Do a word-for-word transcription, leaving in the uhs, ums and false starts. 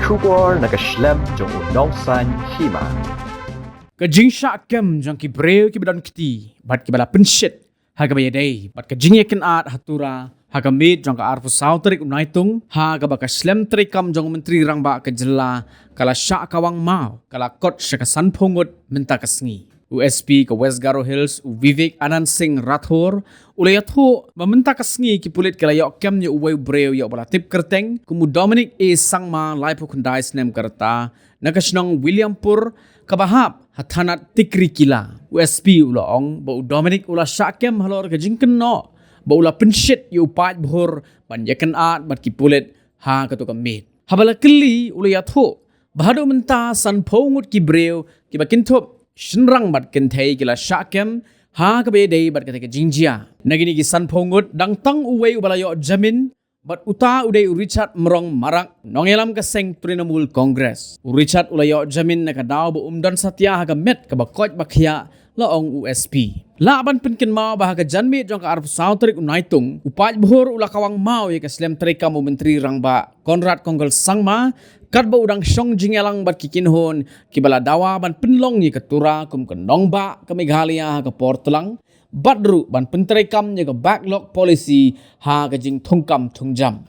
Khubor na ka shlem jong u Nongsaiñ Hima. Ka jingshah kem jong ki briew kiba don kti bad kiba la pynshit ha kaba ïadei bad ka jingïakynad ha Tura ha ka miet jong ka arphew saw tarik u Naitung, ha kaba ka shlem treikam jong u Myntri Rangbah ka jylla ka la shah kawang maw, ka la kot sha ka sanphew ngut mynta ka sngi. U S P ka West Garo Hills, u Vivek Anand Singh Rathore, u la ïathuh ba mynta ka sngi ki pulit ki la ïoh kem ïa uwei u briew ïoh ba la tip kyrteng kum u Dominic A Sangma, laiphew khyndai snem ka rta, na ka shnong Williampur, kaba hap ha thanat Tikrikilla. U S P u la ong ba u Dominic u la shah kem halor ka jingkynnoh ba u la pynshit ïa u paidbhur ban ïakynad bad ki pulit ha katu ka miet. Haba la kylli, u la ïathuh ba haduh mynta sanphew ngut ki briew kiba kynthup shynrang bad kynthei ki la shah kem ha kaba ïadei bad kata ka jingjia. Na kine ki sanphew ngut, dang tang uwei uba la ïoh jamin, bad uta u dei u Richard Mrong Marak, nongïalam ka seng Trinamool Congress. U Richard u la ïoh jamin na ka daw ba um don satia ha ka met kaba koit ba khiah, la ong u S P. Lah ban pynkynmaw ba ha ka janmiet jong ka arphew saw tarik u Naitung, u paidbhur u la kawang maw ïa ka shlem treikam u Myntri Rangbah Conrad Kongkal Sangma, katba u dang shong jingïalang bad ki kynhun kiba la dawa ban pynlong ïa ka Tura kum ka nongbah ka Meghalaya ha ka por tlang, bad ruh ban pyntreikam ïa ka backlog policy ha ka jingthungkam thungjam.